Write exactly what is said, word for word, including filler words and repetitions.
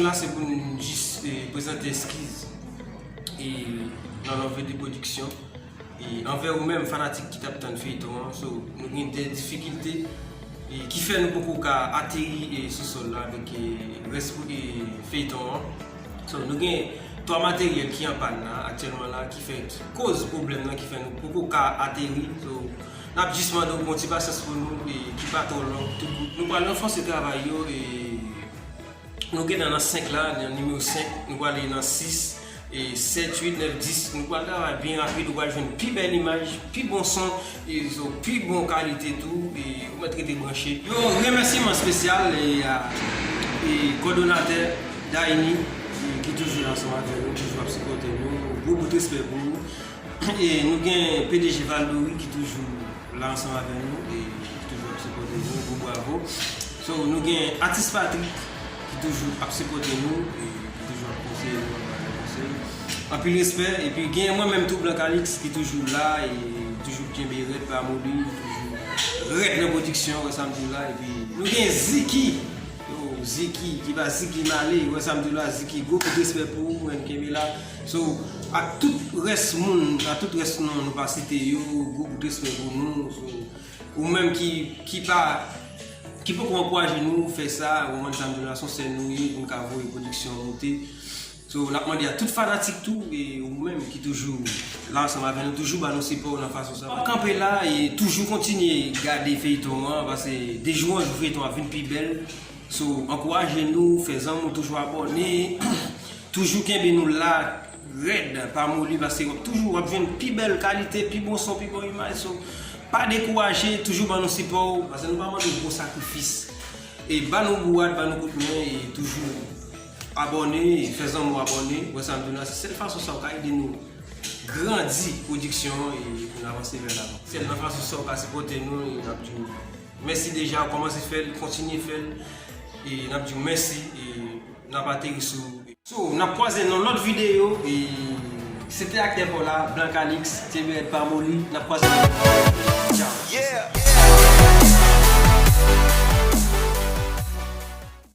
La se pou n jis eh, prezante eskiz e nan non V D Production. E anvè ou menm fanatik ki t ap tann feyton an, so, nou gen de difikilte e ki fè nou poko ka ateri e sou sòl la avèk e rès e feyton an. So, nou gen twa materyèl ki an pàn la aktyèlman la, ki fè ki koz pwoblèm nan, ki fè nou poko ka ateri. So, n ap jis mande w pran ti pasyans pou nou e ki pa twò long. Tout bout nou pral ranfòse travay yo e nou gentan nan senk la, nan nimewo senk, nou prale nan sis, e sèt, uit, nèf, dis, nou pral travay byen rapid, ou pral jwenn pi bèl imaj, pi bon son, e so, pi bon kalite tou, e ou mèt rete branche. Yon remèsiman espesyal e a e kòdonatè Daini, e ki toujou la ansanm avèk nou, toujou ap sipòte nou. Gwo bout respè pou ou. E nou gen P D G Valdori ki toujou la ansanm avèk nou e ki toujou ap sipòte nou, gwo bravo. So, nou gen atis Patrick ki toujou ap sipòte nou e ki toujou ap konseye nou, ap ba nou konsèy. Anpil respè. Epi gen mwen menm tou, Blan Calix, ki toujou la e toujou kenbe rèd, pa moli, toujou rèd nan pwodiksyon, wè sa m di w la. Epi nou gen Ziki, yo, Ziki, ki pa Ziki Male, wè sa m di w la, Ziki, gwo kout respè pou ou, mwen, kenbe la. So, ak tout rès moun, ak tout rès non nou pa site yo, gwo kout respè pou nou. So, ou menm ki, ki pa, ki poko ankouraje nou fè sa, ou konprann sa m di w la, se yon sèn nou ye, pou n ka voye pwodiksyon moute. So, n ap mande a tout fanatik tou, e ou menm ki toujou la ansanm avè nou, toujou ba nou sipò w nan fason sa. N ap kanpe la e toujou kontinye gade feyton an, paske de jou an jou feyton an ap vin pi bèl. So, ankouraje nou, fè zanmi w toujou abòne, toujou kenbe nou la, rèd, pa moli, paske w ap toujou, w ap jwenn pi bèl kalite, pi bon son, pi bon imaj. So, pa dekouraje, toujou ban nou sipò w, paske nou pa mande w gwo sakrifis. E ba nou bouwad, ba nou kout men, e toujou abòne, e fè zanmi w abòne. Wè sa m di w la, se sèl fason sa w ka ede nou grandi pwodiksyon an e pou n avanse vè lavan. Sèl nan fason sa w ka sipòte nou, e n ap di w mèsi deja, w kòmanse fè l, kontinye fè l, e n ap di w mèsi, e n ap ateri sou. So, n ap kwaze nan lòt videyo, e se te aktè pa w la, Blan Calix, kenbe rèd pa moli, n ap kwaze nan lòt videyo. Tchao. Yeah.